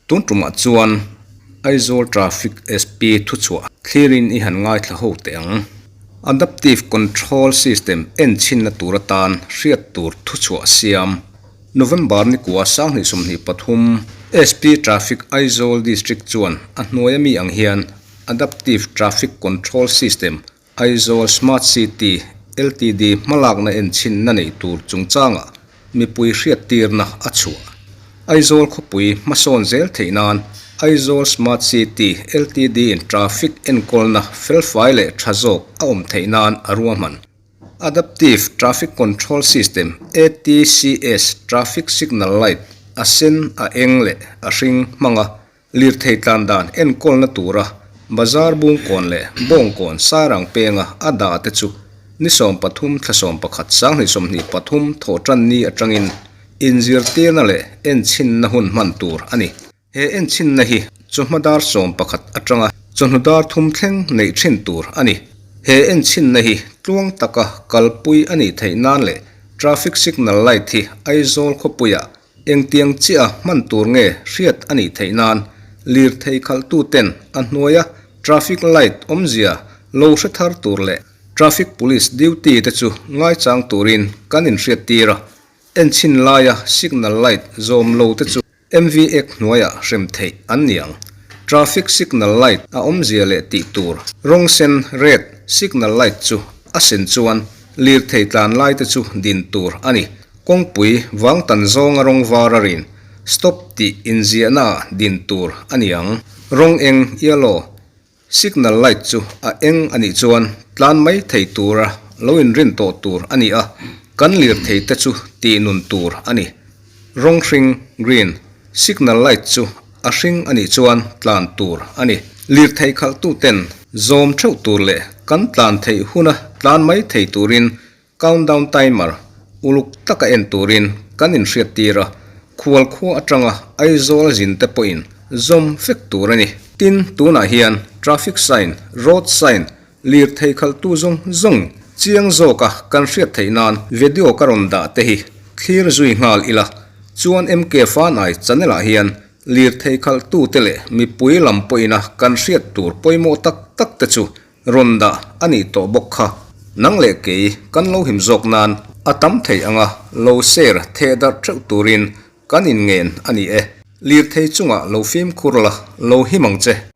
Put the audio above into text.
Tun tumah chuan Aizawl Traffic SP thuchhuah thlirin i han ngaithla ho teh ang. Adaptive Control System enchhinna tur atan hriat tur thuchhuah siam. November ni kua 2023 SP Traffic Aizawl District chuan a hnuaia mi ang hian Adaptive Traffic Control System Aizawl Smart City Ltd hmalakna enchhinna nei tur chungchangah mipui hriattirna a chhuah. Aizawl khawpui hmasawn zel theih nan Aizawl Smart City Ltd in traffic enkawlna felfai leh tha zawk a awm theih nan a ruahman. Adaptive Traffic Control System, ATCS, traffic signal light a sen, a eng leh a hring hmanga Lirthei tlan dan enkawlna tura bazar bungkawn leh bawngkawn sairang penga a dah te chu ni 13 thla 11 2023 thawh tan ni atangin inzirtirna leh enchhinna hun hman tur a ni. He enchhinna hi chawhma dar 11 atanga chawhnu dar thum thleng neih thin tur a ni. He enchhinna hi tluang taka kalpui a nih theih nan leh traffic signal light hi Aizawl khawpuiah Engtiang chiah hman tur nge hriat a nih theih nan lirthei khalhtuten a hnuaia traffic light awmzia lo hre thar tur leh traffic police duty te chu ngaichang turin kan inhriattir a, enchhin laia signal light zawm lo te chu MV Act hnuaiah hrem theih an ni ang. Traffic signal light a awmzia leh tih tur rawng sen, red, signal light chu a sen chuan lirthei tlan lai te chu din tur a ni. Kawngpui vang tan zawnga rawng var a rin, stop tih inziahna ah din tur a ni ang. Rawng eng, yellow, signal light chu a eng a nih chuan tlan mai thei tura lo inrin tawh tur a ni a, kan lirthei te chu tih nun tur a ni. Rawng hring, green, signal light chu a hring a nih chuan tlan tur a ni. Lirthei khalhtu ten zawm theuh tur leh kan tlan theih huna tlan mai thei turin Countdown timer uluk taka en turin kan inhriattir a, khual khua atanga Aizawl zin te pawhin zawm vek tur a ni. Tin, tunah hian traffic sign, road sign, lirthei khalhtu zawng zawng chiang zawka kan hriat theih nan video ka rawn dah te hi thlir zui nghal ila, chuan MK Fanai channel ah hian lirthei khalhtu te leh mipui lam pawhina kan hriat tur pawimawh tak tak te chu Rawn dah a nih tawh bawk kha. Nang leh kei kan lo him zawk nan a tam thei anga lo share theh darh theuh turin kan inngen a ni e. Lirthei chungah lo fimkhur la, lo him ang che.